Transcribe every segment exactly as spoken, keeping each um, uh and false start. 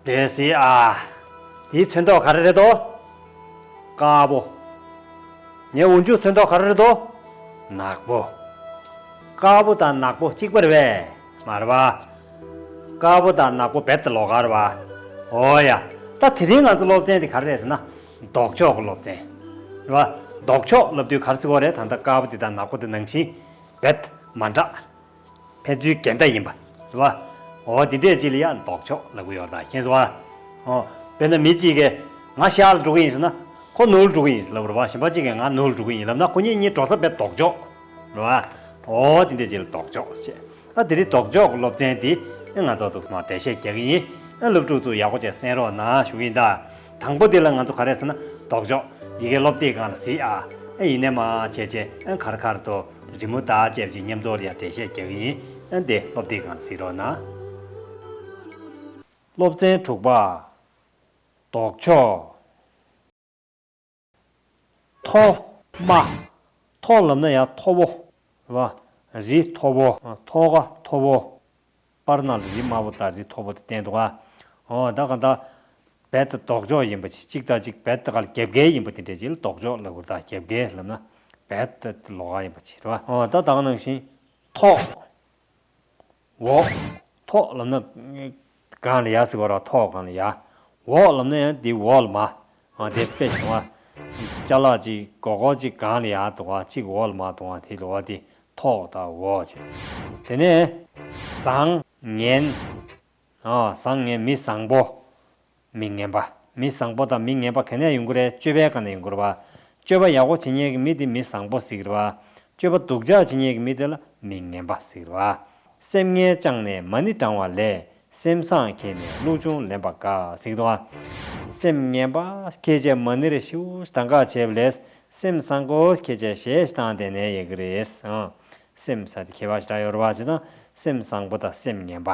དེ་སི་ཨ། དེའི་ཚོན་མདོག་ག་རེ་རེད་དོ། དཀར་པོ། ངའི་འོག་འཇུག་ཚོན་མདོག་ག་རེ་རེད་དོ། ནག་པོ། དཀར་པོ་དང་ནག་པོ་གཅིག་པ་རེད་པས། མ་རེད་པ། དཀར་པོ་དང་ནག་པོ་རྦད་དེ་ལོགས་ཀ་རེད་པ། འོ་ཡ། ད་དེ་རིང་ང་ཚོ་སློབ་ཚན་དེ་ག་རེ་རེད་ཟེར་ན། ལྡོག་ཕྱོགས་ཀྱི་སློབ་ཚན། རེད་པ། ལྡོག་ཕྱོགས་ལབ་དུས་ག་རེ་ཟེར་གྱི་ཡོད་རེད། ད་ལྟ་དཀར་པོ་དེ་དང་ནག་པོ་དེ་ནང་བཞིན་རྦད་དེ་མ་འདྲ། ཕན་ཚུན་འགལ་ཟླ་ཡིན་པ། རེད་པ། འོ་དེ་འདྲས་ཅིག་ལ་ཡ་ལྡོག་ཕྱོགས་ལབ་ཀྱི་ཡོད་རེད་ད། མཁྱེན་སོང་ཨ། འོ། དཔེར་ན་མི་གཅིག་གིས་ང་ཤར་ལ་འགྲོ་གི་ཡིན་ཟེར་ན། ཁོ་ནུབ་ལ་འགྲོ་གི་ཡིན་ཟེར་ལབ་རེད་པ། གཞན་པ་གཅིག་གིས་ང་ནུབ་ལ་འགྲོ་གི་ཡིན་ལབ་ན། ཁོ་གཉིས་གཉིས་འགྲོ་ས་རྦད་ལྡོག་ཕྱོགས། རེད་པ། འོ་དེ་འདྲས་ཅིག་ལ་ལྡོག་ཕྱོགས་ཟེར། ད་དེ་རིང་ལྡོག་ཕྱོགས་ཀྱི་སློབ་ཚན་འདི་ང་ཚོ་འདུག་སེ་མར་འགྲེལ་བཤད་རྒྱག་གི་ཡིན། སློབ་ཕྲུག་ཚོ་ཡག་པོ་བྱས་གསན་རོགས་གནང་ཞུ་གི་ཡིན་ད། དང་པོ་དེ་ལ་ང་ཚོ་ག་རེ་ཟེར་ན་ལྡོག་ཕྱོགས། ཡི་གེ་སློབ་དེབ་སྒང་ལ་གཟིགས་ཨ། ཨེ་ཡིན་ནའི་མར་བྱས་བྱས་ཨེ་ག་རེ་ག་རེ་འདུག་རི་མོ་དང་བཅས་པ་ཅིག་མཉམ་དུ་ལ་ཡ་འགྲེལ་བཤད་རྒྱག་གི་ཡིན། ཨེ་འདི་སློབ་དེབ་སྒང་ལ་གཟིགས་རོགས་གནང་། སློབ་ཚན་དྲུག་པ། ལྡོག་ཕྱོགས། མཐོ། དམའ། མཐོ་ལབ་ན་ཡང་མཐོ་བོ། རེད་པ། རི་མཐོ་བོ། མཐོ་ག་མཐོ་བོ། པར་ནང་ལ་རི་དམའ་བོ་དང་རི་མཐོ་བོ་དེ་བསྟན་འདུག་ག་འོ་ད་གང་ལྟར། རྦད་དེ་ལྡོག་ཕྱོགས་ཡིན་པ་ཅིག་གཅིག་དང་གཅིག་རྦད་དེ་ག་ལ་རྒྱབ་འགལ་ཡིན་པ་དེ་འདྲས་ཅིག་ལ་ལྡོག་ཕྱོགས་ལབ་དགོས། ད་རྒྱབ་འགལ་ལབ་ན་རྦད་དེ་ལོགས་ཀ་ཡིན་པ་ཅིག་རེད་པ། འོ་ད་ད་ག་ནང་བཞིན། མཐོ། འོག་མཐོ་ལབ་ན། སྒང་ལ་ཡ་ཟེར་གྱི་ཡོད་རེད་པ། མཐོ་སྒང་ལ་ཡ། འོག་ལབ་ན་ཡང་དེ་འོག་ལ་མར། ཨ་དེ་དཔེ་བྱུང་བ། ཅ་ལག་ཅིག་སྒོར་སྒོར་ཅིག་སྒང་ལ་ཡ་འདུག་ག་གཅིག་འོག་ལ་མར་འདུག་ག་དེ་ལ་བ་དེ་མཐོ་དང་འོག་བྱས། དེ་ནས། བཟང་ངན། ཨ་བཟང་ངན། མི་བཟང་པོ། མི་ངན་པ། མི་བཟང་པོ་དང་མི་ངན་པ་ག་ནས་ཡོང་གི་རེད། སྤྱོད་པའི་སྒང་ནས་ཡོང་གི་རེད་པ། སྤྱོད་པ་ཡག་པོ་བྱེད་མཁན་གྱི་མི་དེ་མི་བཟང་པོ་ཟེར་གྱི་རེད་པ། སྤྱོད་པ་སྡུག་ཅག་བྱེད་མཁན་གྱི་མི་དེ་ལ་མི་ངན་པ་ཟེར་གྱི་རེད་པ། སེམས་ངན་བཅངས་ནས་མ་ཎི་བགྲང་བ་ལས། སེམས་བཟང་བསྐྱེད་ནས་བློ་ཆུང་ལེན་པ་དགའ་ཟེར་གྱི་འདུག་ག་སེམས་ངན་པ་བསྐྱེད་བྱས་མ་ཎི་རེ་ཞེ་པོ་གདམ་ག་བྱས་པ་ལས། སེམས་བཟང་པོ་བསྐྱེད་བྱས་གཞས་བཏང་བསྡད་ནའི་ཡག་གི་རེད། ཨང་། སེམས་ཟེར་དེ་ཁྱད་པར་ཞེ་དྲག་ཡོད་རེད་པ། བྱས་ཙང་སེམས་བཟང་པོ་དང་སེམས་ངན་པ།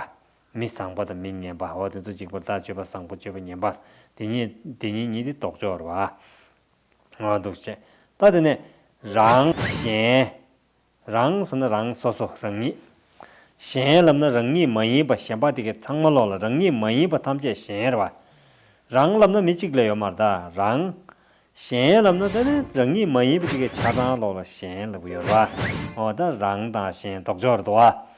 མི་བཟང་པོ་དང་མི་ངན་པ། འོ་དེ་ཚོ་གཅིག་པ་རེད། ད་སྤྱོད་པ་བཟང་པོ་སྤྱོད་པ་ངན་པ། དེ་གཉིས་དེ་གཉིས་གཉིས་དེ་ལྡོག་ཕྱོགས་རེད་པ། འོ་འདུག་བྱས། ད་དེ་ནས་རང་གཞན། རང་ཟེར་ན་རང་སོ་སོ་རང་ཉིད། གཞན་ལབ་ན་རང་ཉིད་མ་ཡིན་པ་གཞན་པ་དེ་གའི་ཚང་མ་ལོག་ལ་རང་ཉིད་མ་ཡིན་པ་ཐམས་ཅད་གཞན་རེད་པ། རང་ལབ་ན་མི་གཅིག་ལས་ཡོད་མ་རེད་ད། རང་། གཞན་ལབ་ན་ད་ནི་རང་ཉིད་མ་ཡིན་པ་དེ་གའི་ཆ་ཚང་ལོག་ལ་གཞན་ལབ་ཀྱི་ཡོད་རེད་པ། འོ་ད་རང་དང་གཞན་ལྡོག་ཕྱོགས་རེད་དོ།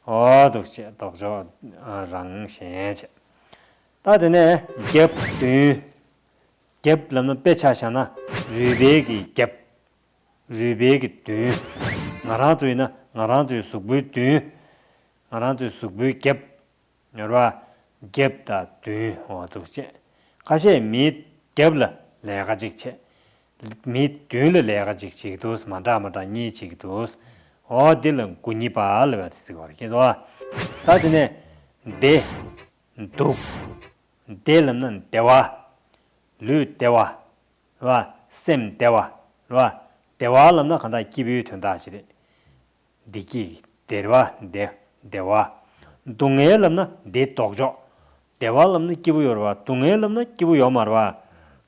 འོ་འདུག་བྱས་ལྡོག་ཕྱོགས། ཨ་རང་གཞན་བྱས། ད་དེ་ནས་རྒྱབ་མདུན། རྒྱབ་ལབ་ན་དཔེ་ཆ་བཞག་ན་རུས་སྦལ་གྱི་རྒྱབ། རུས་སྦལ་གྱི་མདུན། ང་རང་ཚོ་ཡིན་ན་ང་རང་ཚོའི་གཟུགས་པོའི་མདུན། ང་རང་ཚོའི་གཟུགས་པོའི་རྒྱབ། ཡོད་རེད་པ། རྒྱབ་དང་མདུན། འོ་འདུག་བྱས། ཁ་ཤས་མིའི་རྒྱབ་ལ་ལས་ཀ་ཅིག་བྱས། མིའི་མདུན་ལ་ལས་ཀ་ཅིག་བྱེད་ཀྱི་འདུག་མ་འདྲ་མ་འདྲ་གཉིས་བྱེད་ཀྱི་འདུག་འོ་འདི་ལ་མགོ་གཉིས་པ་ལབ་ཡ་དེ་ཟེར་གྱི་ཡོད་རེད། མཁྱེན་སོང་ཨ། ད་དེ་ནས་བདེ། སྡུག་བདེ་ལབ་ན་བདེ་བ། ལུས་བདེ་བ། རེད་པ། སེམས་བདེ་བ། རེད་པ། བདེ་བ་ལབ་ན་གང་ལྟར་སྐྱིད་པོའི་དོན་དག་ཅིག་རེད། བདེ་སྐྱིད་བདེ་བ་བདེ་བདེ་བ། སྡུག་བསྔལ་ལབ་ན་བདེ་ལྡོག་ཕྱོགས། བདེ་བ་ལབ་ན་སྐྱིད་པོ་ཡོད་རེད་པ། སྡུག་བསྔལ་ལབ་ན་སྐྱིད་པོ་ཡོད་མ་རེད་པ།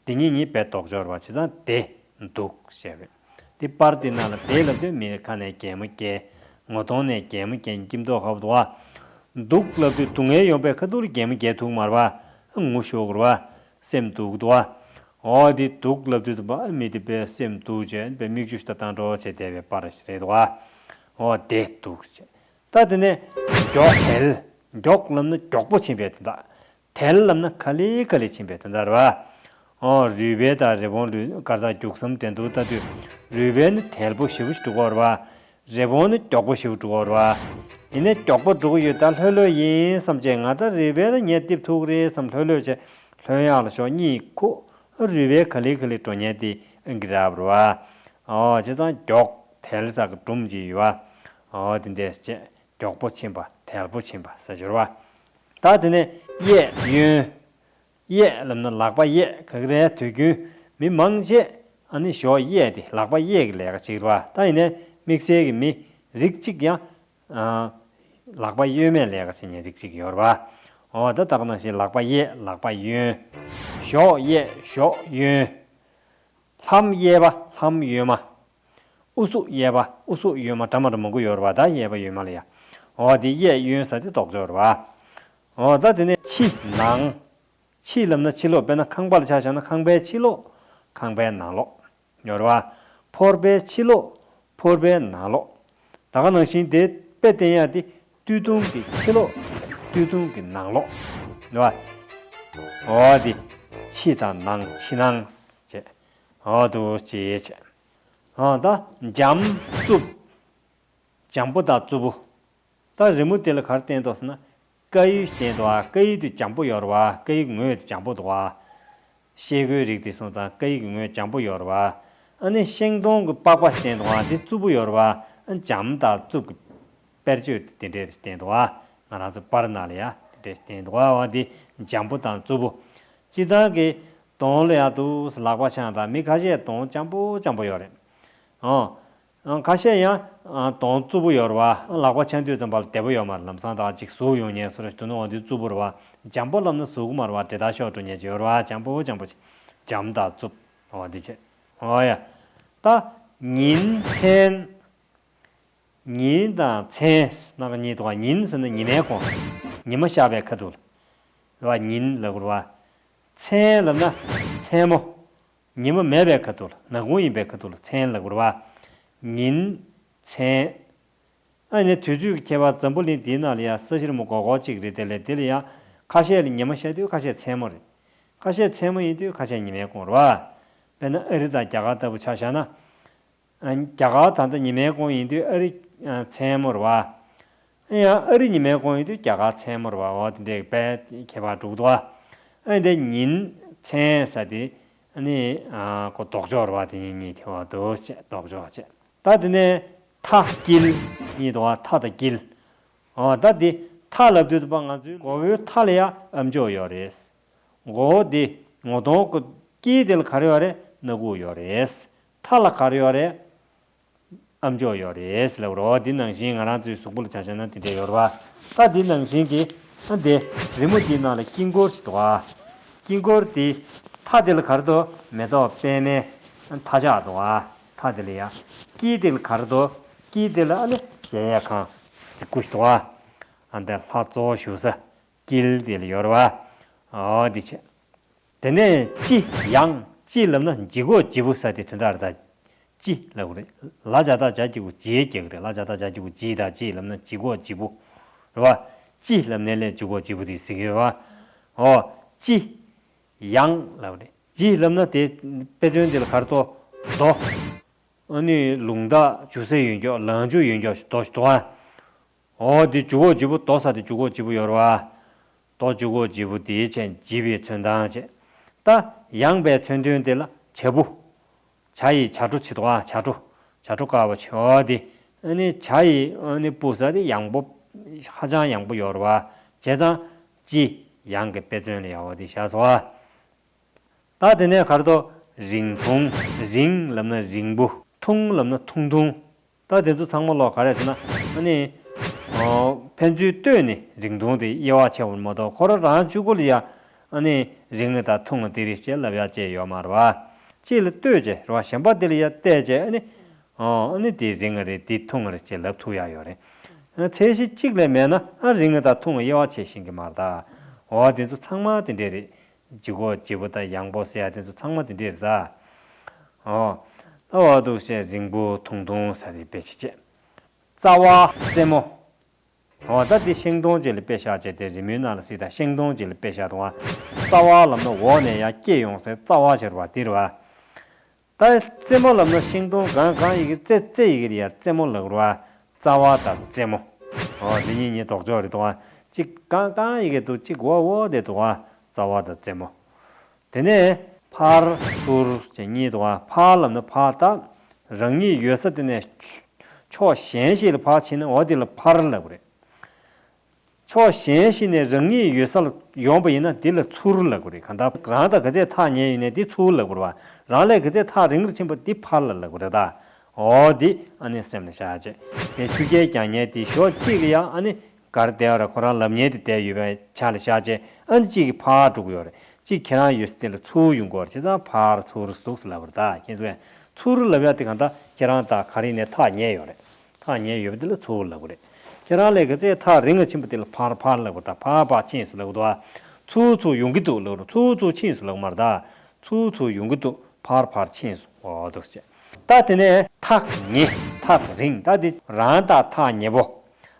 དེ་གཉིས་གཉིས་བདེ་ལྡོག་ཕྱོགས་རེད་པ། བྱས་ཙང་བདེ་སྡུག་ཟེར་བས། དེ་པར་དེ་ནང་ལ་བདེ་ལབ་དུས་མི་ཁ་ནས་གད་མོ་བགད། ངོ་གདོང་ནས་གད་མོ་བགད། སྐྱིད་མདོག་ཁ་པོ་འདུག་པ། སྡུག་ལབ་དུས་སྡུག་བསྔལ་ཡོང་པའི་ཁ་ཐུག་ལ་གད་མོ་བགད་ཐུབ་མ་རེད་པ། ངུ་ཤོར་གི་རེད་པ། སེམས་སྡུག་འདུག་པ། འོ་དེ་སྡུག་ལབ་དུས་དུ་བ་མི་དེ་དཔེ་སེམས་སྡུག་བྱས་དཔེ་མིག་ཆུ་ཞིག་ལྟ་སྟངས་འགྲོ་བྱས་བསྡད་པའི་པར་ཞིག་རེད་འདུག་པ། འོ་དེ་སྡུག་བྱས། ད་དེ་ནས་མགྱོགས་དལ། མགྱོགས་ལབ་ན་མགྱོགས་པོ་ཕྱིན་པའི་དོན་དག་དལ་ལབ་ན་ག་ལེ་ག་ལེ་ཕྱིན་པའི་དོན་དག་རེད་པ། འོ་རུས་སྦལ་དང་རི་བོང་ལུས་གར་ས་རྒྱུག་མཚམས་འགྲན་བསྡུར་ལྟ་དུས་རུས་སྦལ་ནི་དལ་པོ་ཞེ་པོ་ཞིག་འགྲོ་གི་ཡོད་རེད་པ། རི་བོང་ནི་མགྱོགས་པོ་ཞེ་པོ་འགྲོ་གི་ཡོད་རེད་པ། ཡིན་ནའི་མགྱོགས་པོ་འགྲོ་གི་ཡོད་ད་ལྷོད་ལྷོད་ཡིན་བསམ་བྱས་ང་ད་རུས་སྦལ་ལ་ངས་རྡིབ་ཐུབ་ཀྱི་རེད་བསམ་ལྷོད་ལྷོད་བྱས་ལྷོད་ཡག་ལ་ཞོག་གཉིད་ཁུག་རུས་སྦལ་ག་ལེ་ག་ལེ་འགྲོ་མཁན་དེ་ཨང་གི་རབ་རེད་པ། འོ་བྱས་ཙང་མགྱོགས་དལ་ཟེར་གི་སྒྲུང་ཅིག་ཡོད་པ། འོ་དེ་འདྲས་བྱས་མགྱོགས་པོ་ཕྱིན་པ་དལ་པོ་ཕྱིན་པ་ཟེར་གྱི་ཡོད་རེད་པ། ད་དེ་ནས་གཡས་གཡོན། གཡས་ལབ་ན་ལག་པ་གཡས། ག་གི་རེད། དུས་རྒྱུན་མི་མང་ཆེ་ཨ་ནི་ཞོགས་གཡས་དེ་ལག་པ་གཡས་ཀྱི་ལས་ཀ་བྱེད་ཀྱི་རེད་པ། ད་ཡིན་ནའི་དམིགས་བསལ་གྱི་མི་རིགས་གཅིག་ཡང་ཨ་ལག་པ་གཡོན་མའི་ལས་ཀ་བྱེད་མཁན་རིགས་གཅིག་ཡོད་རེད་པ། འོ་ད་ད་ག་ནང་བཞིན་ལག་པ་གཡས་ལག་པ་གཡོན། ཞོགས་གཡས་ཞོགས་གཡོན། ལྷམ་གཡས་པ་ལྷམ་གཡོན་མ། ཨུ་ཚུགས་གཡས་པ་ཨུ་ཚུགས་གཡོན་མ། འདྲ་མ་འདྲ་མང་པོ་ཡོད་རེད་པ། ད་གཡས་པ་གཡོན་མ་ལ་ཡ། འོ་དེ་གཡས་གཡོན་ཟེར་དེ་ལྡོག་ཕྱོགས་རེད་པ། འོ་ད་དེ་ནས་ཕྱི་ནང་། ཕྱི་ལབ་ན་ཕྱི་ལོགས། དཔེར་ན་ཁང་པ་ལ་ཆ་བཞག་ན་ཁང་པའི་ཕྱི་ལོགས། ཁང་པའི་ནང་ལོགས་ཡོད་རེད་བ། ཕོར་པའི་ཕྱི་ལོགས། ཕོར་པའི་ནང་ལོགས། ད་ག་ནང་བཞིན་དེ་དཔེ་བསྟན་ཡ་དེ་སྟོད་ཐུང་གི་ཕྱི་ལོགས། སྟོད་ཐུང་གི་ནང་ལོགས་རེད་བ། འོ་དེ་ཕྱི་དང་ནང་། ཕྱི་ནང་བྱས། འོ་དེ་བྱས་བྱས། འོ་ད་འཇམ་རྩུབ། འཇམ་པོ་དང་རྩུབ་པོ། ད་རི་མོ་དེ་ལ་ག་རེ་བསྟན་འདུག་ཟེར་ན། དཀར་ཡོལ་བསྟན་འདུག་ཨ། དཀར་ཡོལ་དེ་འཇམ་པོ་ཡོད་རེད་བ། དཀར་ཡོལ་གྱི་ངོས་དེ་འཇམ་པོ་འདུག་ཨ། ཤེལ་སྒོའི་རིགས་དེ་སོང་ཙང་དཀར་ཡོལ་གྱི་ངོས་འཇམ་པོ་ཡོད་རེད་བ། ཨ་ནི་ཤིང་སྡོང་གི་པགས་པ་བསྟན་འདུག་ཨ། དེ་རྩུབ་པོ་ཡོད་རེད་བ། ཨ་ནི་འཇམ་དང་རྩུབ་ཀྱི་དཔེར་བརྗོད་དེ་འདྲས་བསྟན་འདུག་ཨ། ང་རང་ཚོ་པར་ནང་ལ་ཡ་དེ་འདྲས་བསྟན་འདུག་ཨ། འོ་དེ་འཇམ་པོ་དང་རྩུབ་པོ། སྤྱིར་བཏང་གི་གདོང་ལ་ཡ་འདུག་ཟེར། ལག་པ་འཆང་དང་། མི་ཁ་ཤས་གདོང་འཇམ་པོ་འཇམ་པོ་ཡོད་རེད། ཨོ། ཁ་ཤས་ཡང་གདོང་རྩུབ་པོ་ཡོད་རེད་བ། ལག་པ་འཆང་དུས་ཙམ་པ་ལ་བདེ་པོ་ཡོད་མ་རེད། ལམ་སང་ད་ཅིག་ཟུག་ཡོང་ཉེན་བཟོ་འདྲ་ཞིག་འདུག་ན། འོ་དེ་རྩུབ་པོ་རེད་བ། འཇམ་པོ་ལབ་ན་ཟུག་གི་མ་རེད་བ། འདྲེ་ཐག་ཤོར་འགྲོ་ཉེན་ཅིག་ཡོད་རེད་བ། འཇམ་པོ་འཇམ་པོ་ཅིག་འཇམ་དང་རྩུབ། འོ་དེ་བྱས། འོ་ཡ། ད་ཉིན་མཚན། ཉིན་དང་མཚན། སྣ་ཁ་གཉིས་འདུག་བ། ཉིན་ཟེར་ན་ཉི་མའི་གོང་། ཉི་མ་ཤར་བའི་ཁ་ཐུག་ལ་རེད་བ། ཉིན་ལབ་དགོས་རེད་བ། མཚན་ལབ་ན་མཚན་མོ། ཉི་མ་མེད་པའི་ཁ་ཐུག་ལ། ནག་ཁུང་ཡིན་པའི་ཁ་ཐུག་ལ་མཚན་ལབ་དགོས་རེད་བ། ཉིན་མཚན། ཨ་ནི་དུས་ཚོད་ཀྱི་ཁྱད་པར། འཛམ་བུ་གླིང་འདིའི་ནང་ལ་ཡ་ས་གཞི་རིལ་མོ་སྒོར་སྒོར་གཅིག་རེད། དེ་ལས་དེ་ལ་ཡ་ཁ་ཤས་ལ་ཉི་མ་ཤར་དུས་ཁ་ཤས་མཚན་མོ་རེད། ཁ་ཤས་མཚན་མོ་ཡིན་དུས་ཁ་ཤས་ཉི་མའི་གོང་རེད་བ། དཔེར་ན་ཨ་རི་དང་རྒྱ་གར་ལྟ་བུ་ཆ་བཞག་ན། རྒྱ་གར་ད་ལྟ་ཉི་མའི་གོང་ཡིན་དུས་ཨ་རི་མཚན་མོ་རེད་བ། ཡང་ཨ་རི་ཉི་མའི་གོང་ཡིན་དུས་རྒྱ་གར་མཚན་མོ་རེད་བ། འོ་དེ་འདྲའི་དཔེ་ཁྱད་པར་འགྲོ་གི་འདུག་བ། ཨ་འདི་ཉིན་མཚན་ཟེར་དེ་ཨ་ནི་ཁོ་ལྡོག་ཕྱོགས་རེད་བ། དེ་གཉིས་གཉིས་དེ་བ་འདུག་བྱས། ལྡོག་ཕྱོགས་བྱས། ད་དེ་ནས་མཐའ་དཀྱིལ་གཉིས་འདུག་བ། མཐའ་དང་དཀྱིལ། འོ་ད་དེ་མཐའ་ལབ་དུས་ཙམ་པ་ང་ཚོའི་མགོ་བོའི་མཐའ་ལ་ཡ་ཨ་མཆོག་ཡོད་རེད། མགོ་བོ་དེ་ངོ་གདོང་གི་དཀྱིལ་དེ་ལ་ག་རེ་ཡོད་རེད། སྣ་ཁུག་ཡོད་རེད། མཐའ་ལ་ག་རེ་ཡོད་རེད། ཨ་མཆོག་ཡོད་རེད་ལབ་རོ། འདི་ནང་བཞིན་ང་རང་ཚོའི་གཟུགས་པོ་ལ་ཆ་བཞག་ན་དེ་འདྲ་ཡོད་རེད་བ། ད་འདི་ནང་བཞིན་གྱི་ཨ་འདི་རི་མོ་འདིའི་ནང་ལ་དཀྱིལ་འཁོར་ཞིག་འདུག་ཨ། དཀྱིལ་འཁོར་འདི་མཐའ་དེ་ལ་ག་རེ་འདུག་མེ་ཏོག་པད་མའི་མཐའ་ལྕགས་འདུག་ཨ། མཐའ་དེ་ལ་ཡ། དཀྱིལ་དེ་ལ་ག་རེ་འདུག་དཀྱིལ་དེ་ལ་ཨ་ནི་གཞལ་ཡས་ཁང་རྫིག་པོ་ཞིག་འདུག་ཨ། ཨ་འདི་ལྷ་གཙོ་བོ་བཞུགས་ས་དཀྱིལ་དེ་ལ་ཡོད་རེད་བ། ཨོ་འདི་བྱས། དེ་ནས་ལྕི་ཡང་། ལྕི་ལབ་ན་ལྗིད་ཁོག་ལྗིད་པོ་ཟེར་དེ་དོན་དག་རེད་ད། ལྕི་ལབ་དགོས་རེད། ལ་ཇ་བཏགས་ཇ་གི་གུ་ལྗི་རྒྱག་གི་རེད། ལ་ཇ་བཏགས་ཇ་གི་གུ་ལྗི་དང་། ལྕི་ལབ་ན་ལྗིད་ཁོག་ལྗིད་པོ་རེད་བ། ལྕི་ལབ་ནས་ལས་ལྗིད་ཁོག་ལྗིད་པོ་དེ་ཟེར་གི་རེད་བ། ཨོ། ལྕི་ཡང་ལབ་རེད། ལྗི་ལབ་ན་དེ་དཔེ་མཚོན་དེ་ལ་ག་རེ་འདུག་རྡོ། ཨ་ནི་ལུང་དག་འཇུ་ས་ཡོད་མཁན། ལང་འཇུ་ཡོད་མཁན་རྡོ་ཞིག་འདུག་ཨ། འོ་དེ་ལྗིད་ཁོག་ལྗིད་པོ། རྡོ་ཟེར་དེ་ལྗིད་ཁོག་ལྗིད་པོ་ཡོད་རེད་བ། རྡོ་ལྗིད་ཁོག་ལྗིད་པོ་དེའི་ཆེད་ལྗི་བའི་མཚོན་དང་བྱས། ད་ཡང་པའི་མཚོན་དོན་དེ་ལ་བྱ་སྤུ། བྱ་ཡི་བྱ་སྒྲོ་བྱེད་དོ། བྱ་སྒྲོ། བྱ་སྒྲོ་དཀར་པོ་བྱས། འོ་དེ་ཨ་ནི་བྱ་ཡི་ཨ་ནི་སྤུ་ཟེར་དེ་ཡང་པོ། ཧ་ཅང་ཡང་པོ་ཡོད་རེད་བ། བྱས་ཙང་ལྕི་ཡང་གི་དཔེ་མཚོན་ལ་ཡ་འོ་དེ་བཞག་སོང་བ། ད་དེ་ནས་ག་རེ་འདུག་རིང་ཐུང་། རིང་ལབ་ན་རིང་པོ། ཐུང་ལབ་ན་ཐུང་ཐུང་། ད་དེ་ཚོ་ཚང་མ་ལོག་ག་རེ་ཟེར་ན། ཨ་ནི། ཨོ། ཕན་ཚུན་ལྟོས་ནས་རིང་ཐུང་དེ་དབྱེ་བ་ཕྱེ་བ་མ་གཏོགས་ཁོ་རང་རང་གཅིག་པོ་ལ་ཡ། ཨ་ནི། རིང་ང་དང་ཐུང་ང་དེ་རེད་ཅེས་ལབ་ཡ་ཅེས་ཡོད་མ་རེད་བ། གཅིག་ལ་ལྟོས་བྱས་རེད་བ། གཞན་པ་དེ་ལ་ཡ་བལྟས་བྱས། ཨ་ནི། ཨོ། ཨ་ནི་དེ་རིང་ང་རེད། དེ་ཐུང་ང་རེད་ཅེས་ལབ་ཐུབ་ཡ་ཡོད་རེད། ཚད་གཞི་གཅིག་ལས་མེད་ན་ཨ་རིང་ང་དང་ཐུང་ང་དབྱེ་བ་ཕྱེ་ཤེས་ཀྱི་མ་རེད་ད། འོ་དེ་ཚོ་ཚང་མ་དེ་འདྲས་རེད། ལྗིད་ཁོག་ལྗིད་པོ་དང་ཡང་པོ་ཟེར་ཡ་དེ་ཚོ་ཚང་མ་དེ་འདྲས་རེད་ད། ཨོ། ད་འོ་འདུག་སེ་རིང་པོ་ཐུང་ཐུང་ཟེར་དེ་དཔེ་ཆ་བྱས། རྩ་བ་རྩེ་མོ། འོ་ད་དེ་ཤིང་སྡོང་ཅིག་ལ་དཔེ་བཞག་བྱས། དེ་རི་མོའི་ནང་ལ་གཟིགས་དང་། ཤིང་སྡོང་ཅིག་ལ་དཔེ་བཞག་དང་། རྩ་བ་ལབ་ན་འོག་ནས་ཡར་སྐྱེས་ཡོང་སའི་རྩ་བ་ཟེར་བ་དེ་རེད་བ། ད་རྩེ་མོ་ལབ་ན་ཤིང་སྡོང་གང་གང་ཡི་གེ་རྩེ་རྩེ་ཡི་གེ་ལ་ཡ་རྩེ་མོ་ལབ་རེད་བ། རྩ་བ་དང་རྩེ་མོ། འོ་འདི་གཉིས་གཉིས་ལྡོག་ཕྱོགས་རེད་དོ། གཅིག་གང་གང་ཡི་གེ་འདུག་གཅིག་འོག་འོག་དེ་འདུག་བ། རྩ་བ་དང་རྩེ་མོ། དེ་ནས་ཕར་ཚུར་བྱས་གཉིས་འདུག་བ། ཕར་ལབ་ན་ཕར་ད་རང་ཉིད་ཡོད་ས་དེ་ནས་ཕྱོགས་གཞན་ཞིག་ལ་ཕར་ཕྱིན་ན་འོ་དེ་ལ་ཕར་ལབ་དགོས་རེད། ཕྱོགས་གཞན་ཞིག་ནས་རང་ཉིད་ཡོད་ས་ལ་ཡོང་པ་ཡིན་ན་དེ་ལ་ཚུར་ལབ་དགོས་རེད། གང་ལྟར་རང་དང་ག་ཚད་ཐག་ཉེ་ཡིན་ནའི་དེ་ཚུར་ལབ་དགོས་རེད་བ། རང་ལས་ག་ཚད་ཐག་རིང་རུ་ཕྱིན་པ་དེ་ཕར་ལ་ལབ་དགོས་རེད་ད། འོ་དེ་ཨ་ནི་སེམས་ལ་བཞག་བྱས། དེ་ཆུ་རྐྱལ་རྒྱག་མཁན་དེ་ཕྱོགས་གཅིག་ལ་ཡང་ཨ་ནི་གར་བསྡད་ཡོད་རེད། ཁོ་རང་ལབ་མཁན་དེ་བསྡད་ཡོད་པའི་ཆ་ལ་བཞག་བྱས། ཨ་ནི་གཅིག་གིས་ཕར་འགྲོ་གི་ཡོད་རེད། གཅིག་ཁྱེད་རང་ཡོད་ས་དེ་ལ་ཚུར་ཡོང་གི་ཡོད་རེད། བྱས་ཙང་ཕར་ཚུར་འདུག་ལབ་པ་རེད་ད། མཁྱེན་སོང་ངས། ཚུར་ལབ་ཡ་དེ་གང་ལྟར་ཁྱེད་རང་དང་ག་རེ་ནས་ཐག་ཉེ་ཡོད་རེད། ཐག་ཉེ་ཡོད་པ་དེ་ལ་ཚུར་ལབ་དགོས་རེད། ཁྱེད་རང་ལས་ག་ཚད་ཐག་རིང་ང་ཕྱིན་པ་དེ་ལ་ཕར་ཕར་ལབ་དགོས། ད་ཕར་ཕར་ཕྱིན་སོང་ལབ་དགོས་འདུག་བ། ཚུར་ཚུར་ཡོང་གི་འདུག་ལབ་རུང་ཚུར་ཚུར་ཕྱིན་སོང་ལབ་མ་རེད་ད། ཚུར་ཚུར་ཡོང་གི་འདུག་ཕར་ཕར་ཕྱིན་སོང་འོ་འདུག་ཅེས། ད་དེ་ནས་ཐག་ཉེ་ཐག་རིང་ད་དེ་རང་དང་ཐག་ཉེ་པོ།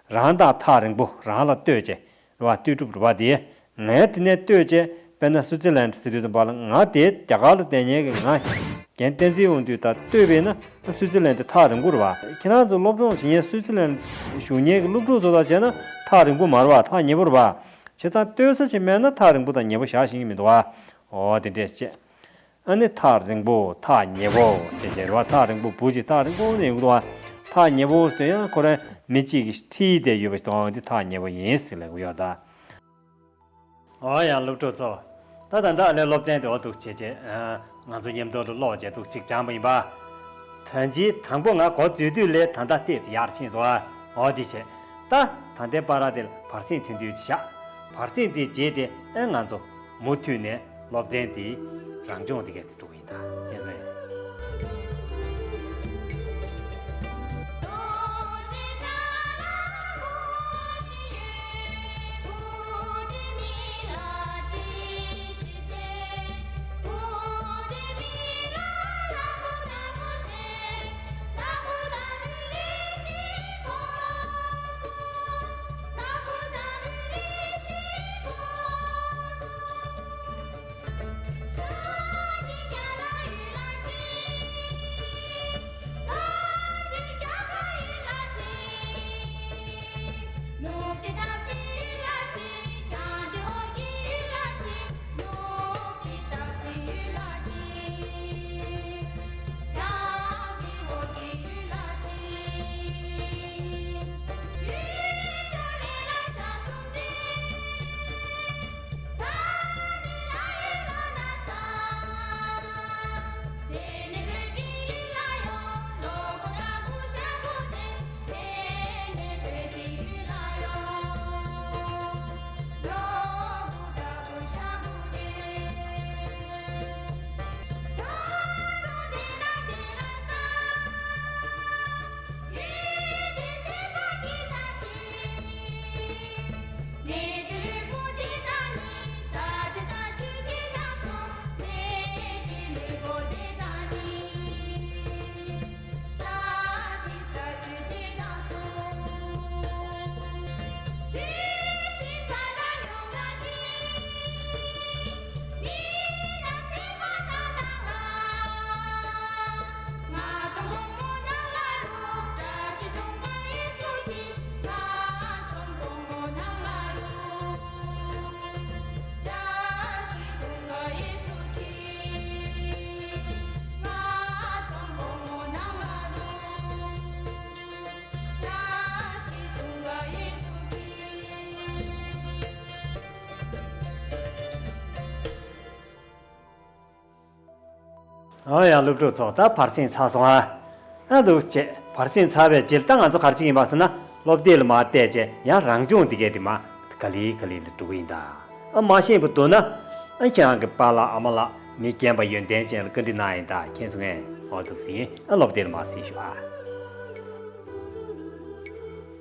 རང་དང་ཐག་རིང་པོ་རང་ལ་ལྟོས་བྱས། རེད་བ། ལྟོས་གྲུབ་རེད་བ་དེ། ངས་དེ་ནས་ལྟོས་བྱས་དཔེར་ན་སུའི་ཙི་ལན་ཟེར་དུས་ཙམ་པ་ལ་ང་དེ་རྒྱ་གར་ལ་བསྡད་མཁན་གྱི་ང་རྒན་བསྟན་འཛིན་དབང་འདུས་དང་ལྟོས་པས་ན་སུའི་ཙི་ལན་དེ་ཐག་རིང་པོ་རེད་བ། ཁྱེད་རང་ཚོ་སློབ་སྦྱོང་བྱེད་མཁན་སུའི་ཙི་ལན་བཞུགས་མཁན་གྱི་སློབ་ཕྲུག་ཚོ་དང་བྱས་ན་ཐག་རིང་པོ་མ་རེད་བ། ཐག་ཉེ་པོ་རེད་བ། བྱས་ཙང་ལྟོས་ས་ཅིག་མེད་ན་ཐག་རིང་པོ་དང་ཉེ་པོ་བཞག་ཤེས་ཀྱི་མི་འདུག་བ། འོ་དེ་འདྲས་བྱས། ཨ་ནི་ཐག་རིང་པོ་ཐག་ཉེ་པོ་ཅེས་བྱས་རེད་བ། ཐག་རིང་པོ་བུ་གཅིག་ཐག་རིང་པོ་ནས་ཡོང་གི་འདུག་བ། ཐག་ཉེ་པོ་ཟེར་དུས་ཡང་ཁོ་རང་མི་གཅིག་གིས་ཁྲིད་བསྡད་ཡོད་པ་ཞིག་འདུག་འདི་ཐག་ཉེ་པོ་ཡིན་ཟེར་ལབ་ཀྱི་ཡོད་ད། འོ་ཡ་སློབ་ཕྲུག་ཚོ། ད་ད་ལྟ་ཨ་ལས་སློབ་ཚན་དེ་འོ་འདུག་བྱས་བྱས་ང་ཚོ་མཉམ་དུ་ལ་ཀློག་བྱས་འདུག་ཅིག་སྦྱངས་པ་ཡིན་པ། ད་ཅི་དང་པོ་ང་འགོ་འཛུལ་དུས་ལས་ད་ལྟ་ཏོག་ཙམ་ཡར་ཕྱིན་སོང་ཨ། འོ་འདི་བྱས། ད་ད་ལྟའི་བར་དེ་ལ་བར་གསེང་ཐུང་ཐུང་ཅིག་བཞག་བར་གསེང་དེའི་རྗེས་དེ་ཨེ་ང་ཚོ་མུ་མཐུད་ནས་སློབ་ཚན་དེའི་རང་སྦྱོང་དེ་གས་དེ་འགྲོ་གི་ཡིན་ད། ཡིན་སོང་ཡིན། ཨ་ཡ་སློབ་ཕྲུག་ཚོ་ད་བར་གསེང་ཚར་སོང་ཨ། ཨ་འདུག་བྱས་བར་གསེང་ཚར་བའི་རྗེས་ད་ང་ཚོ་ག་རེ་བྱེད་ཀྱི་ཡིན་པ་ཟེར་ན་སློབ་དེབ་ལ་མར་བལྟས་བྱས་ཡང་རང་སྦྱོང་འདི་གས་དེ་མར་ག་ལེ་ག་ལེ་ལ་འགྲོ་གི་ཡིན་ད། ཨ་མ་ཤེས་པ་འདུག་ན་ཨ་ཁྱེད་རང་གི་པཱ་ལགས་ཨ་མ་ལགས་མི་རྒན་པ་ཡོན་ཏན་ཅན་ལ་བཀའ་འདྲི་གནང་ཡིན་ད་མཁྱེན་སོང་ངས། འོ་འདུག་ཟིན་ཨ་སློབ་དེབ་ལ་མར་གཟིགས་ཤོག་ཨ།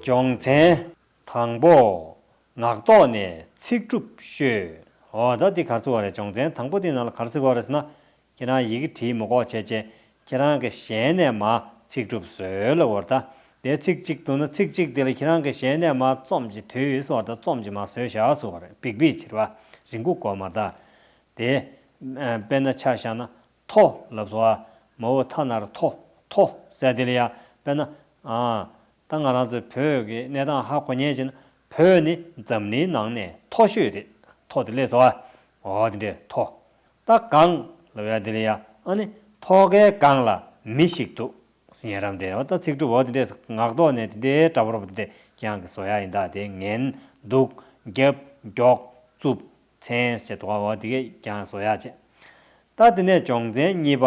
སྦྱོང་ཚན། དང་པོ། ངག་ཐོག་ནས་ཚིག་གྲུབ་ཤོད། འོ་ད་འདི་ག་རེ་ཟེར་བ་རེད། སྦྱོང་ཚན་དང་པོ་དེ་ནང་ལ་ག་རེ་ཟེར་བ་རེད་ཟེར་ན། ཁྱེད་རང་ཡི་གེ་བྲིས་མི་དགོས་བྱས་བྱས་ཁྱེད་རང་གི་ཞལ་ནས་མར་ཚིག་གྲུབ་བཟོས་ལབ་པ་རེད་ད། དེ་ཚིག་གཅིག་འདུག་ན་ཚིག་གཅིག་དེ་ལ་ཁྱེད་རང་གི་ཞལ་ནས་མར་རྩོམ་གཅིག་བྲིས་ཡོད་ཟེར་བ་ད་རྩོམ་གཅིག་མར་བཟོས་བཞག་ཟེར་བ་རེད། འབིགས་འབིགས་བྱེད་པ་རིང་པོ་དགོས་མ་རེད་ད། དེ་དཔེར་ན་ཆ་བཞག་ན། ཐོ་ལབ་སོང་ཨ། མ་འོ་ཐ་ན་རོ་ཐོ། ཐོ་ཟེར་དེ་ལ་ཡ་དཔེར་ན། ཨ། ད་ང་རང་ཚོའི་བོད་ཀྱི་གནས་སྟངས་ཧ་གོ་མཁན་ཅིག་ན་བོད་ནི་འཛམ་གླིང་ནང་ནས་མཐོ་ཤོས་རེད། ཐོ་དེ་སླེབས་སོང་ཨ། འོ་དེ་འདྲས་ཐོ། ད་གངས་ལབ་ཡ་དེ་ལ་ཡ་ཨ་ནི་ཐོ་གའི་སྒང་ལ་མི་ཞིག་འདུག་ཟེར་ཉན་རམ་དེ་འོ་ད་ཚིག་གྲུབ་འོ་དེ་འདྲས་ངག་ཐོག་ནས་དེ་འདྲའི་འདྲ་པོ་རོ་པོ་དེ་འདྲས་ཁྱེད་རང་གིས་བཟོ་ཡ་ཡིན་ད། དེ་ངན། སྡུག་རྒྱབ། མགྱོགས། རྩུབ། མཚན་ཞེས་དོགས་པ་འོ་དེ་གས་ཀྱང་བཟོ་ཡག་བྱས། ད་དེ་ནས་སྦྱོང་ཚན་གཉིས་པ་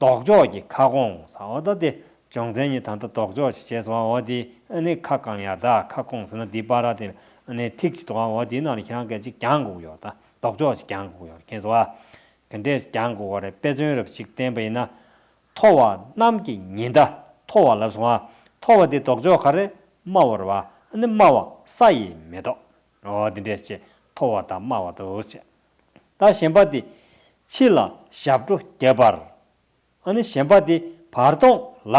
ལྡོག་ཕྱོགས་ཀྱི་ཁ་སྐོང་ཟེར། འོ་ད་དེ་སྦྱོང་ཚན་གཉིས་ད་ལྟ་ལྡོག་ཕྱོགས་ཤིག་བྱས་སོང་། འོ་དེ་ཨ་ནི་ཁ་བསྐང་ཡག་ད་ཁ་སྐོང་ཟེར་ན་དེའི་བར་དེ་ཨ་ནི་ཐིག་ཅིག་འདུག་ག་འོ་དེའི་ནང་ལ་ཁྱེད་རང་སྐད་ཅིག་རྒྱང་དགོས་ཡོད་ད། ལྡོག་ཕྱོགས་ཤིག་རྒྱང་དགོས་ཡོད་མཁྱེན་སོང་ཨ། ག་འདྲས་རྒྱང་དགོས་པ་རེད། དཔེ་མཚོན་རབ་ཅིག་བསྟན་པ་ཡིན་ན། མཐོ་བ་གནམ་གྱི་ཉི་ཟླ། མཐོ་བ་ལབ་སོང་ཨ། མཐོ་བ་དེ་ལྡོག་ཕྱོགས་ག་རེ་དམའ་བ་རེད་བ། ཨ་ནི་དམའ་བ་ས་ཡི་མེ་ཏོག་འོ་འདི་འདྲས་བྱས། མཐོ་བ་དང་དམའ་བ་འདུག་ཅེས། ད་གཞན་པ་དེ་ཕྱི་ལ་ཞབས་བྲོ་བརྒྱབ་པར། ཨ་ནི་གཞན་པ་དེ་བར་སྟོང་ལ་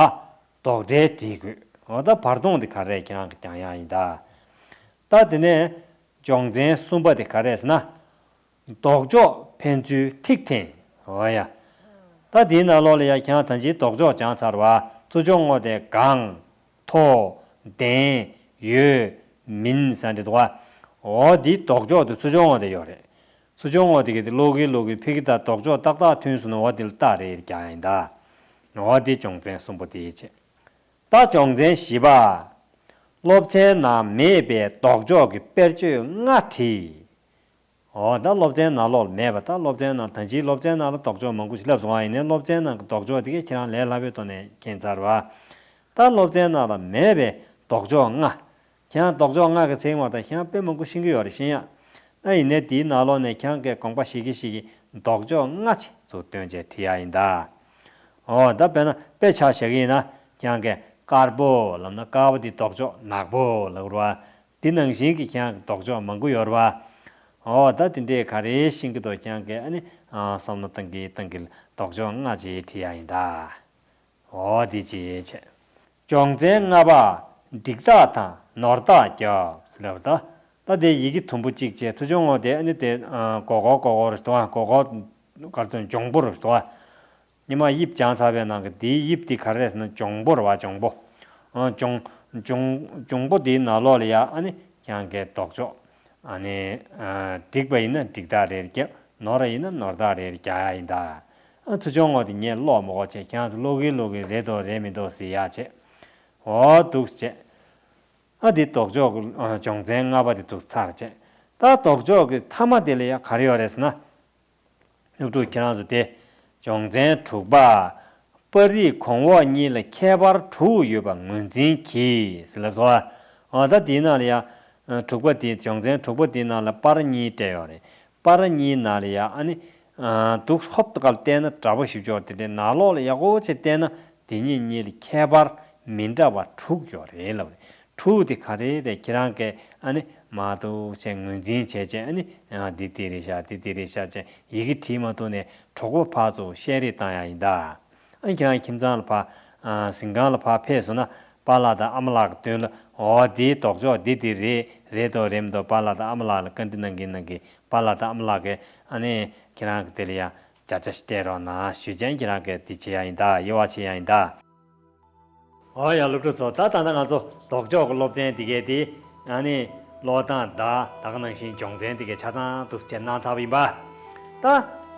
དོགས་འདྲའི་བྲིས་དགོས། འོ་ད་བར་སྟོང་དེ་ག་རེ་ཁྱེད་རང་གིས་ཀྱང་ཡང་ཡིན་ད། ད་དེ་ནས་སྦྱོང་ཚན་གསུམ་པ་དེ་ག་རེ་ཟེར་ན། ལྡོག་ཕྱོགས་ཕན་ཚུན་ཐིག་འཐེན། འོ་ཡ། ད་དེའི་ནང་ལོགས་ལ་ཡ་ཁྱེད་རང་ད་ཅིའི་ལྡོག་ཕྱོགས་སྦྱངས་ཚར་བ། ཚུར་སྦྱོང་ངོ་དེ་གང་། མཐོ། ལྡན། ཡོད། མིན་ཟེར་འདི་འདུག་བ། འོ་འདི་ལྡོག་ཕྱོགས་དེ་ཚུར་སྦྱོང་ངོ་དེ་ཡོད་རེད། ཚུར་སྦྱོང་ངོ་དེ་གི་དེ་ཀློག་གིན་ཀློག་གིན་ཕ་གི་དང་ལྡོག་ཕྱོགས་ཏག་ཏག་མཐུན་སོང་ན་འོ་དེ་ལ་རྟགས་རེ་རྒྱག་ཡིན་ད། འོ་དེ་སྦྱོང་ཚན་གསུམ་པོ་དེ་བྱས། ད་སྦྱོང་ཚན་བཞི་པ། སློབ་ཚན་ནང་མེད་པའི་ལྡོག་ཕྱོགས་ཀྱི་དཔེར་བརྗོད་ལྔ་བྲིས། འོ་ད་སློབ་ཚན་ནང་ལོགས་ལ་མེད་པ། ད་སློབ་ཚན་ནང་ད་ཅིའི་སློབ་ཚན་ནང་ལ་ལྡོག་ཕྱོགས་མང་པོ་ཞིག་བསླབས་སོང་བ་ཡིན་ནའི་སློབ་ཚན་ནང་གི་ལྡོག་ཕྱོགས་དེ་གས་ཁྱེད་རང་ལས་སླ་པོའི་ཐོག་ནས་མཁྱེན་ཚར་བ། ད་སློབ་ཚན་ནང་ལ་མེད་པའི་ལྡོག་ཕྱོགས་ལྔ། ཁྱེད་རང་ལྡོག་ཕྱོགས་ལྔ་གི་ཚིག་མ་ད་ཁྱེད་རང་དཔེ་མང་པོ་ཤེས་ཀྱི་ཡོད་རེད་ཤེས་ཡ། ད་ཡིན་ནའི་དེའི་ནང་ལོགས་ནས་ཁྱེད་རང་གིས་དགོངས་པ་བཞེས་ཀྱི་བཞེས་ཀྱི་ལྡོག་ཕྱོགས་ལྔ་ཅིག་ཚུར་སྟོན་བྱས་བྲིས་ཡ་ཡིན་ད། འོ་ད་དཔེར་ན་དཔེ་ཆ་བཞག་གི་ཡིན་ན་ཁྱེད་རང་གིས་དཀར་པོ་ལབ་ན་དཀར་པོ་དེ་ལྡོག་ཕྱོགས་ནག་པོ་ལབ་དགོས་རེད་བ། འདི་ནང་བཞིན་གྱི་ཁྱེད་རང་གི་ལྡོག་ཕྱོགས་མང་པོ་ཡོད་རེད་བ། འོ་ད་དེ་འདྲའི་ག་རེ་ཤེས་ཀྱི་འདུག་ཁྱེད་རང་གིས་ཨ་ནི་ཨ་བསམ་བློ་བཏང་གི་བཏང་གི་ལྡོག་ཕྱོགས་ལྔ་ཅིག་བྲིས་ཡ་ཡིན་ད། འོ་དེ་ཅིག་བྱས། སྦྱོང་ཚན་ལྔ་པ། འགྲིག་རྟགས་དང་ནོར་རྟགས་རྒྱབ་ཟེར་ལབ་ད། ད་དེ་ཡི་གེ་དུམ་བུ་གཅིག་བྱས་ཚུར་སྦྱོང་ངོ་དེ་ཨ་ནི་དེ་ཨ་སྒོར་སྒོར་སྒོར་སྒོར་རེ་འདུག་ཨ། སྒོར་སྒོར་ག་རེ་དང་འཇོང་པོ་རེ་འདུག་ཨ། ཉི་མ་དབྱིབས་སྦྱངས་ཚར་བའི་ནང་གི་དེའི་དབྱིབས་དེ་ག་རེ་རེད་ཟེར་ན་འཇོང་པོ་རེད་བ། འཇོང་པོ། ཨ་འཇོང་འཇོང་པོ་དེའི་ནང་ལོགས་ལ་ཡ་ཨ་ནི་ཁྱེད་རང་གིས་ལྡོག་ཕྱོགས། ཨ་ནི་ཨ་འགྲིག་པ་ཡིན་ན་འགྲིག་རྟགས་རེ་རེ་རྒྱབ། ནོར་བ་ཡིན་ན་ནོར་རྟགས་རེ་རེ་རྒྱག་ཡ་ཡིན་ད། ཨ་ཚུར་སྦྱོང་ངོ་དེ་ངས་ཀློག་མི་དགོས་བྱས་ཁྱེད་རང་ཚོ་ཀློག་གིན་ཀློག་གིན་རེད་འདུག་རེད་མི་འདུག་ཟེར་ཡ་བྱས། འོ་འདུག་བྱས། ཨ་འདི་ལྡོག་ཕྱོགས་ཀྱི་ཨ་སྦྱོང་ཚན་ལྔ་པ་དེ་འདུག་ཚར་བྱས། ད་ལྡོག་ཕྱོགས་ཀྱི་མཐའ་མ་དེ་ལ་ཡ་ག་རེ་ཡོད་རེད་ཟེར་ན། སློབ་ཕྲུག་ཁྱེད་རང་ཚོ་དེ། སྦྱོང་ཚན་དྲུག་པ། པར་རིས་གོང་འོག་གཉིས་ལ་ཁྱད་པར་དྲུག་ཡོད་པ་ངོས་འཛིན་གྱིས་ཟེར་ལབ་སོང་ཨ། ད་དེའི་ནང་ལ་ཡ། དྲུག་པ་དེ་སྦྱོང་ཚན་དྲུག་པ་དེའི་ནང་ལ་པར་གཉིས་སྤྲད་ཡོད་རེད། པར་གཉིས་ནང་ལ་ཡ་ཨ་ནི། འདུག་ཧོབ་ཏེ་ག་ལ་བལྟས་ན་འདྲ་པོ་ཞིག་ཅོག་དེ་འདྲའི་ནང་ལོགས་ལ་ཡག་པོ་བྱས་བལྟས་ན་དེ་གཉིས་གཉིས་ལ་ཁྱད་པར་མི་འདྲ་བ་དྲུག་ཡོད་རེད་ལབ་རེད། དྲུག་དེ་ག་རེ་རེད་ཁྱེད་རང་གིས་ཨ་ནི་མ་འདུག་བྱས་ངོས་འཛིན་བྱས་བྱས་ཨ་ནི་འདི་དེ་རེད་ཤག་འདི་དེ་རེད་ཤག་བྱས་ཡི་གེ་བྲིས་མ་ཐུབ་ནས་གྲོགས་པོ་ཕར་ཚུར་བཤད་རེས་བཏང་ཡ་ཡིན་ད། ཨ་ཁྱེད་རང་ཁྱིམ་ཚང་ལ་ཕར། ཨ་གཟིམ་ཁང་ལ་ཕར་ཕེབས་སོང་ན་པཱ་ལགས་དང་ཨ་མ་ལགས་ཀྱི་མདུན་ལ་འོ་འདིའི་ལྡོག་ཕྱོགས་འདི་འདི་རེད་རེད་དོ་རེད་མི་འདུག་པཱ་ལགས་དང་ཨ་མ་ལགས་ལ་བཀའ་འདྲི་གནང་གིན་གནང་གིན་པཱ་ལགས་དང་ཨ་མ་ལགས་ཀྱིས་ཨ་ནི་ཁྱེད་རང་གི་དེ་ལ་ཡང་བརྒྱ་ཆ་སྤྲད་རོགས་གནང་ཞུས་ཙང་ཁྱེད་རང་གིས་འདི་བྱེད་ཡ་ཡིན་ད་དབྱེ་བ་ཕྱེ་ཡ་ཡིན་ད། འོ་ཡ་སློབ་ཕྲུག་ཚོ་ད་ད་ལྟ་ང་ཚོ་ལྡོག་ཕྱོགས་ཀྱི་སློབ་ཚན་འདི་གའི་དེ། ཨ་ནི། ཀློག་སྟངས་དང་ད་ག་ནང་བཞིན་སྦྱོང་ཚན་འདི་གའི་ཆ་ཚང་འདུག་སེ་གནང་ཚར་བ་ཡིན་པ། ད།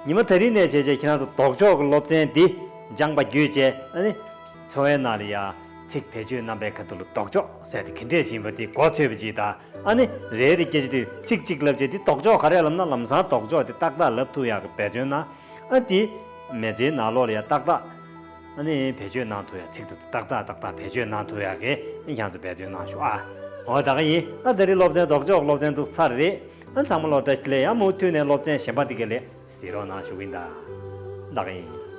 ཉི་མ་དེ་རིང་ནས་བྱས་རྗེས་ཁྱེད་རང་ཚོ་ལྡོག་ཕྱོགས་ཀྱི་སློབ་ཚན་འདི་སྦྱངས་པ་བརྒྱུད་རྗེས་ཨ་ནི། འཚོ་བའི་ནང་ལ་ཡ། ཚིག་བེད་སྤྱོད་རྣམ་པའི་ཁ་ཐུག་ལ་ལྡོག་ཕྱོགས་ཟེར་དེ་ག་འདྲས་ཡིན་པ་དེ་མགོ་ཚོས་པ་ཅིག་དང་ཨ་ནི། རེ་རེ་སྐད་ཆ་དེ་ཚིག་གཅིག་ལབ་རྗེས་འདི་ལྡོག་ཕྱོགས་ག་རེ་ལབ་ན་ལམ་སང་ལྡོག་ཕྱོགས་དེ་ཏག་ཏག་ལབ་ཐུབ་ཡག་གི་འབད་བརྩོན་གནང་། ཨ་དེ། མི་ཚེའི་ནང་ལོགས་ལ་ཡ་ཏག་ཏག་ཨ་ནི་བེད་སྤྱོད་གནང་ཐུབ་ཡ་ཚིག་ཏུ་ཏག་ཏག་ཏག་ཏག་བེད་སྤྱོད་གནང་ཐུབ་ཡ་གི་ཁྱེད་ཚོ་འབད་བརྩོན་གནང་ཤོག་ཨ། འོ་ད་ག་ཡིན། ཨ་དེ་རིང་སློབ་ཚན་ལྡོག་ཕྱོགས་སློབ་ཚན་འདུག་ཚར་རེད། ཨ་ཚང་མ་ལོ་བཀྲ་ཤིས་བདེ་ལེགས། ཡང་མུ་མཐུད་ནས་སློབ་ཚན་གཞན་པ་འདི་ག་ལས་གཟིགས་རོགས་གནང་ཞུ་གི་ཡིན་ད། ད་ག་ཡིན།